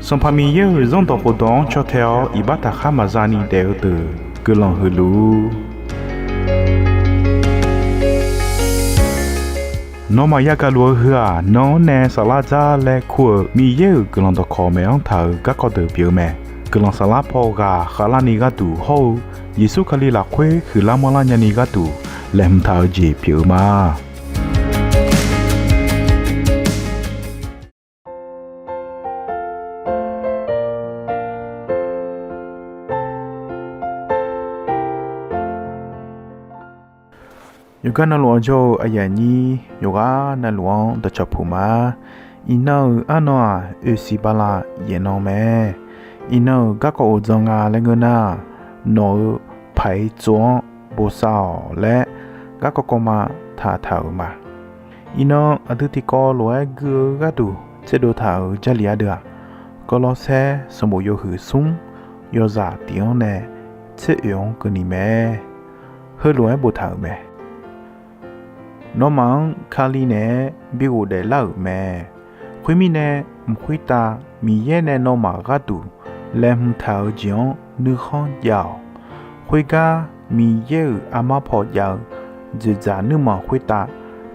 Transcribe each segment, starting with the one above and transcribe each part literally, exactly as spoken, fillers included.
Sanqpaq Miqyaer-euq Zanrdawq khofdawq-anr caw tae-awr iqbax taqkhar maqza ni daef-eu deuq guiqlanq huiq luf-ur. Nawmaf yagaq luf-eu heu-aq, nan-anr nae saflar dzar laer kur-euq Miqyaer-euq guiqlanq dawqkawq maeq-anr taq-euq garkawv deuq pyeuf-eu mae. Guiqlanq saflar paw ghaq khavlarni gharduq hawr-eu Yeqsur Kali lafkhoer huiqlar manrlar nyani gharduq laeqhmq taq-eu jeq pyeuf-eu ma. Yawqgar navluf-anr jawr-eu aqyuif aqnyir yawqghaq navluf-anr dawqcawq puq ma. Iqnan-euq arnan-aq, oeqsiq bala yaef nan mae. Iqnan-euq garkawv uqdzan nga laer ngeur nar, nawq-euq paq-iq tsov-anr bosav-awq laer garkawv kawv ma taqtaq-euq ma. Iqnan aqdui tiqkawv lof-aer gui-eu gharduq tserdov taq-euq Jarlif ardeuv-aq, Gawrlawrsaer sanqbof yawhuiq smr yawzaq tiq-anr nae tser oeq-anr keuvni mae. Heulof-aer boftaq-euq mae. Nawmaf-anr Kali naeq-aer bi ghofdaef lar-euq mae. Khoermirnae, mq khoertav Miqyaer nae nawmaf gharduq laeqhmq taq-eu jeq-anr nuikhanr jav-awq. Khoergar, Miqyaer-euq armar paw jav-eu dzoeqdzaq nuirmanq khoertav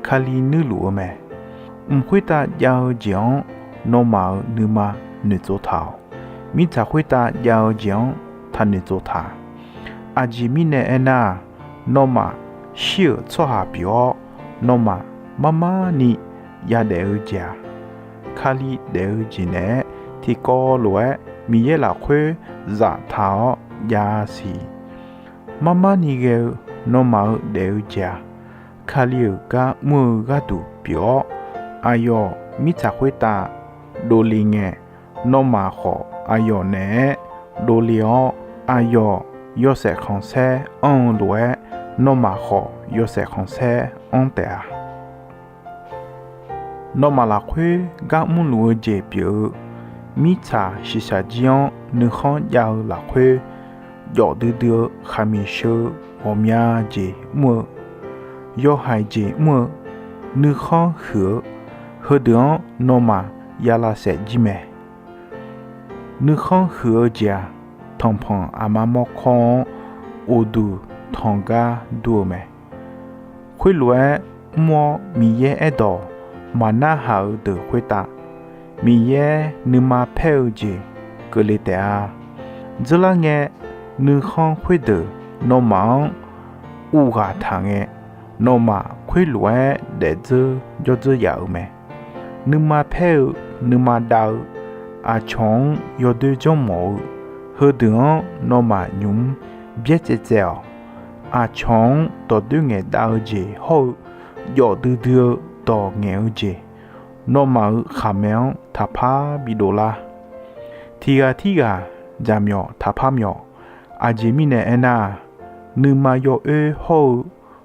Kali nuirluf-eu mae. Mq khoertav jav-eu jeq-anr nawmaf-euq nuima noeqtsov taq-awq. Mirtsaq khoertav jav-eu jeq-anr taqnoeq tsov taq. Aqjeq mirnae aernar-aq, nawmaf shir-euq tsawrhaq pyeuf-awr, nawmaf mar mar ni yadaef-eu jeq-aq, Kali daef-eu jeq naeq-aer tiqkawv lof-aer Miqyaer lafkhoer zaftaq-awr jav siq. Mar mar ni ghae-eu nawmaf-euq daef-eu jeq-aq, Kali-euq gar mr-eu gharduq pyeuf-awr, aqyawf mirtsaq khoertav dovle ngae, nawmaf khawf aqyawf naeq-aer dovle-awr, aqyawf yawshaef khanqsaer anr-eu lof-aer, nawmaf khawf yawshaef khanqsaer anr taef-a. Nawmaf lafkhoer gar mrluf-eu jeq pyeuf-eu, mirtsaq shiqshaq jir-anr nuikhanr jav-eu lafkhoer, jawf duidui-eu khaqmiq sheu-eu ghawqmya jeq mr-eu, yawhaiq jeq mr-eu, nuikhanr huiq-eu, heudeuq-anr nawmaf ya lavsaef jir mae. Nuikhanr huiq-eu jeq-aq, tanqpanq aqma mawrkawr-anr uqduq tanq gar dur-eu mae. Khoerlof-aer mr-awr Miqyaer aerdawq maqnarhaq-eu deuq khoertav, Miqyaer nuima paer-eu jeq keuvle taef-a. Dzeurlar ngae, nuikhanr khoerdeuq nawmaf-anr uvghaq taq ngae, nawmaf khoerlof-aer daefdzeur jawrdzeur yaf-euq mae. Nuima paer-eu, nuima dav-eu, aqcawq-anr yawdoer janrmawf-eu, heudeuq-anr nawmaf nymq-mr byaer tsaev tsaev-awq. Aqcawq-anr dawqdoer ngaeqdav-eu jeq hawr-eu, jawf duidui-eu dawq ngaeq-eu jeq, nawmaf-euq khaqmae-anr taqpar bidov lar. Tiq ghaq tirghaq jaqmyawf taqpar myawf. Aqjeq mirnae aernar-aq, nuima yawoer hawr-eu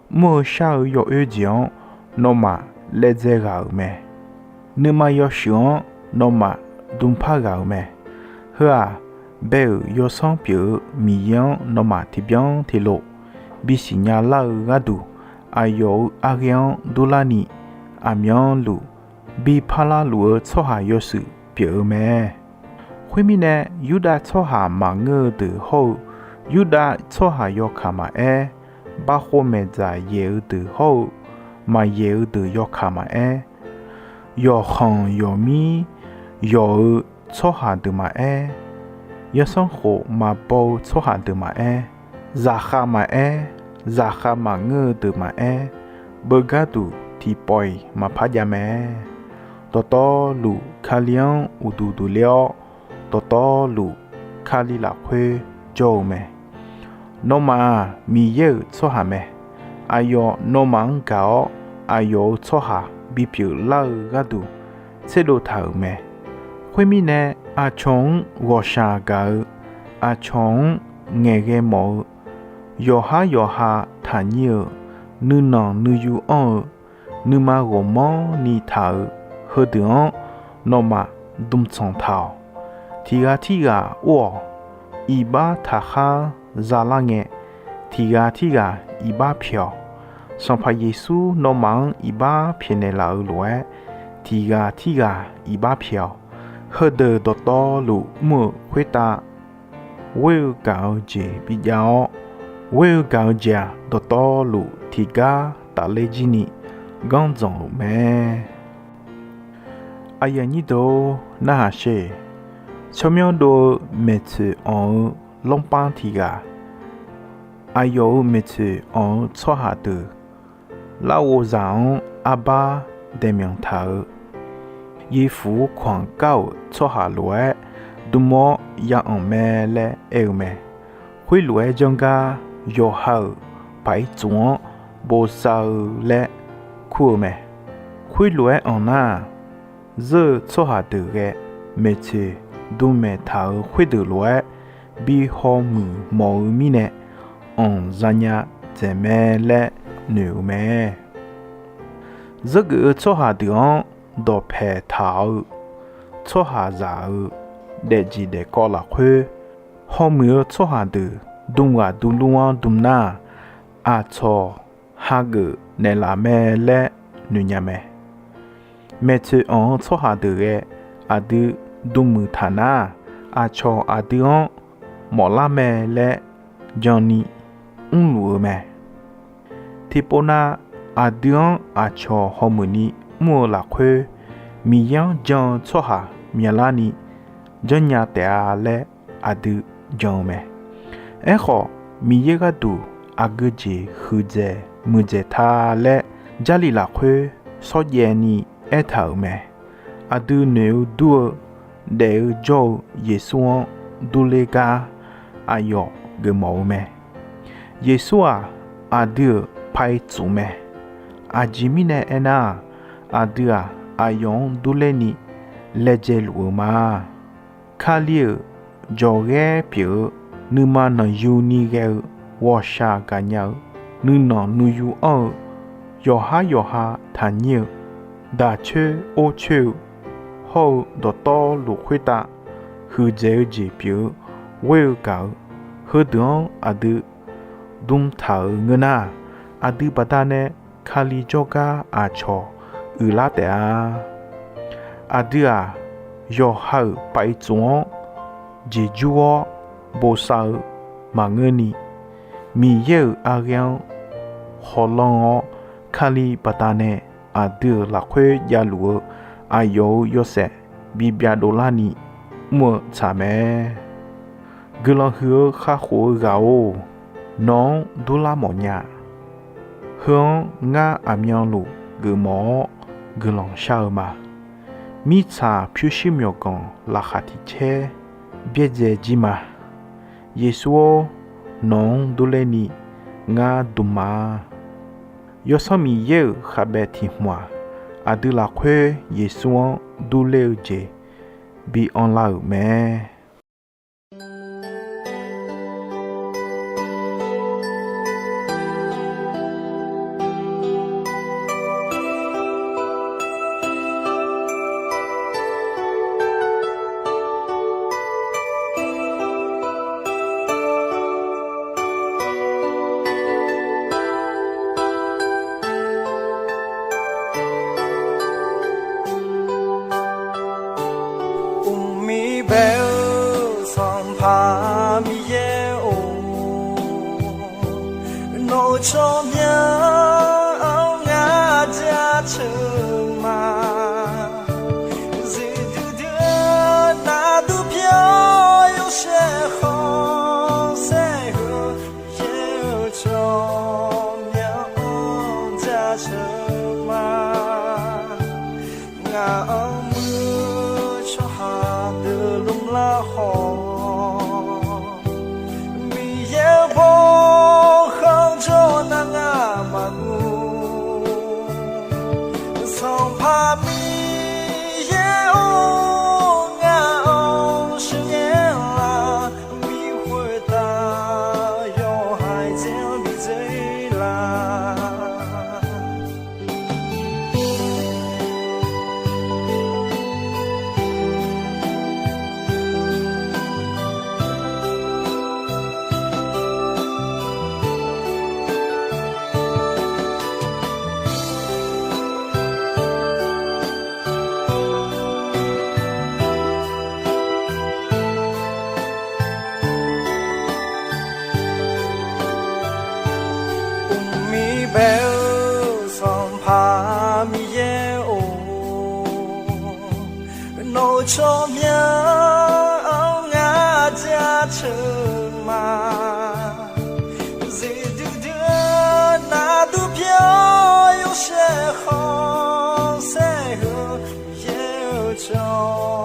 mr-eu shar-eu yawoer jeq-anr nawmaf laevdzae ghaq-euq mae. Nuima yawshuif-anr nawmaf dmqpar ghaq-euq mae. Heu-aq, bae-euq yawsanr pyeuf-eu Miqyaer-anr nawmaf tiqbyan tiqlof bisiqnya lar-eu gharduq, aqyawf-euq arghaer-anr durlarni aqmyanluf biparlar luf-eu tsawrhaq yawshuif pyeuf-eu mae. Khoermirnae, Yurdav tsawrhaq maqngeur-eu deuq hawr-eu, Yurdav tsawrhaq yawkaq maqaer, bav khov maeqdzaq yaeq-eu deuq hawr-eu, maqyaeq-eu deuq yawkaq maqaer, yawqkhanq yawqmir yawq-eu tsawrhaq deuq maqaer, yawsanr khof maqbaw-eu tsawrhaq deuq maqaer, zaqkhav maqaer, zaqkhav maqngeur-eu deuq maqaer, beugar duq tiqpawf-iq maqpar jav mae. Dawqtawvluf Kali-anr uqduq duq ler-awr, dawqtawvluf Kali lafkhoer jawr-eu mae. Nawmaf-aq, Miqyaer-euq tsawrhaq mae. Aqyawf nawmaf-anr gaq-awr, aqyawf-euq tsawrhaq bipyeuf lar-eu gharduq tserdov taq-euq mae. Khoermirnae, aqcawq-anr ghawqshaq gaq-eu, aqcawq-anr ngaeqghae mawf-eu, yawqhar yawqha taqnyir-euq, nuinanq nuiyu anr-eu, nuima ghawqmanrni taq-euq, heudeuq-anr nawmaf dmqtsanq taq-awq. Tiq ghaq tirghaq or-awq. Iqbax taqkhar zalar ngae, tiq ghaq tirghaq iqbax pyaeq-awq. Sanqpaq Yeqsur nawmaf-anr iqbax pyaeqnaeq laf-eu lof-aer, tiq ghaq tirghaq iqbax pyaeq-awq. Heudeuq dawqtawvluf mr-euq khoertav, ghoer-eu gaq-eu jeq bijav-awr, ghoer-eu gaq-eu jeq-aq, dawqtawvluf tiqgar tafler jir ni ganr dzanq-euq mae. Aqyuif aqnyir deuq-or, narhaq sher. Tsawrmyanr dov-eu maeqtsoeq anq-eu lanrpar tiq ghaq, aqyawf-euq maeqtsoeq anq-eu tsawrhaq deuq larghov zaq-anr arbar daeqmyanq taq-euq, Yeqfuq-eu kawq-anr gar-euq tsawrhaq lof-aer dm-awr ya anq mae laer aer-eu mae. Khoerlof-aer janr gar yawqha-euq paq-ir tsuf-anr bosav-eu laer kur-eu mae. Khoerlof-aer anq nar-aq, zeur-eu tsawrhaq deuq ghae maeqtsoeq dm maeq taq-euq khoerdeuq lof-aer bi hawmuiq mawf-eu mirnae anq zanya dzaeq mae laer noeq-eu mae. Zeur geuf-eu tsawrhaq deuq-anr dawqpae taq-eu tsawrhaqzaq-euq daefjeq daefkawv lafkhoer, hawmuiq-eu tsawrhaq deuq dm ghaq dm lur-anr dm nar-aq, aqcawq hageuf naeqlaf mae laer noeqnya mae. Maeqtsoeq anq-eu tsawrhaq deuq ghae aqdui dm muiq taq nar-aq, aqcawq aqdui-anr mawflar mae laer janni mrluf-eu mae. Tiqpov nav, aqdui-anr aqcawq hawmuiq ni mr-eu lafkhoer, Miqyaer-anr jan-eu tsawrhaq myav larni janrnya taef-a laer aqdui jan-eu mae. Aerkhawf, Miqyaer gharduq aqgeu jeq huiqdzaeq muiqdzaeq ta laer Jarlif lafkhoer shawrjaev ni aertaq-euq mae. Aqdui noeq-eu dur-eu daef-eu jawr-eu Yeqsur-anr durler gar aqyawf geufmawf-eu mae. Yeqsur-aq, aqdui-euq paq-ir tsuf mae. Aqjeq mirnae aernar-aq, aqdui-aq, aqyawf-anr durler ni laejae luf-eu ma. Kali-euq jawqghaer pyeuf-eu, nuima nanqyu ni ghae-eu, ghawqshaq gaqnya-eu, nuinanq nuiyu anr-eu, yawqhar yawqha taqnyir-eu, daq coer or coer-eu, hawr-eu dawqtawvluf khoertav huiqdzaeq-eu jeq pyeuf-eu, ghoer-eu gaq-eu, heudeuq-anr aqdui dm taq-euq ngeur nar, aqdui baqdanae Kali jawrgar aqcawq uiqlar taef-a. Aqdui-aq, yawqha-euq paq-ir tsuf-anr jeqjur-awr bosav-eu maqngeur ni, Miqyaer-euq arghaer-anr khawlanr-awr, Kali baqdanae aqdui-euq lafkhoer javluf-eu aqyawf-euq yawshaef bibyav dovlarni mr-eu tsaq mae. Guiqlanq huiq-eu kakhof-eu ghaq-or, nawq-anr durlar mawfnya. Heu-anr ngar aqmyanluf geufmawf-awr guiqlanq shar-eu ma. Mirtsaq pyurshuir myawqganq laqkhaq tiq caer byaerdzae jir ma. Yeqsur-or, nawq-anr durler ni ngar dm ma. Yawsanr Miqyaer-euq khavbaev tiq hmq-aq, aqdui lafkhoer Yeqsur-anr durler-eu jeq bi anrlar-euq mae. Uqmir bae-eu Sanqpaq Miqyaer-or, nawq-euq tsawrmyanr-anr ngar jaceuq ma. Zuiqdui dui-eu navdur pyeuf-awr yawshaef khanqsaer heu, yaer-eu tsawrmyanr-anr jaceuq ma. Ngaq-anr muiq-eu tsawrhaq deuq lmlar khawf, Miqyaer-eu bawkhanq jawr nar ngar maqmuiq. Sanqpaq Miqyaer-or, ngaq-anr sheuqghae laf, bi khoertav yawhaiq dzae-anr bi dzae laf. Tsawrmyanr-anr ngar jaceuq ma. Zifdui dui-eu nardur pyeuf-awr yawshaef khanqsaer-eu yaer-eu cawq.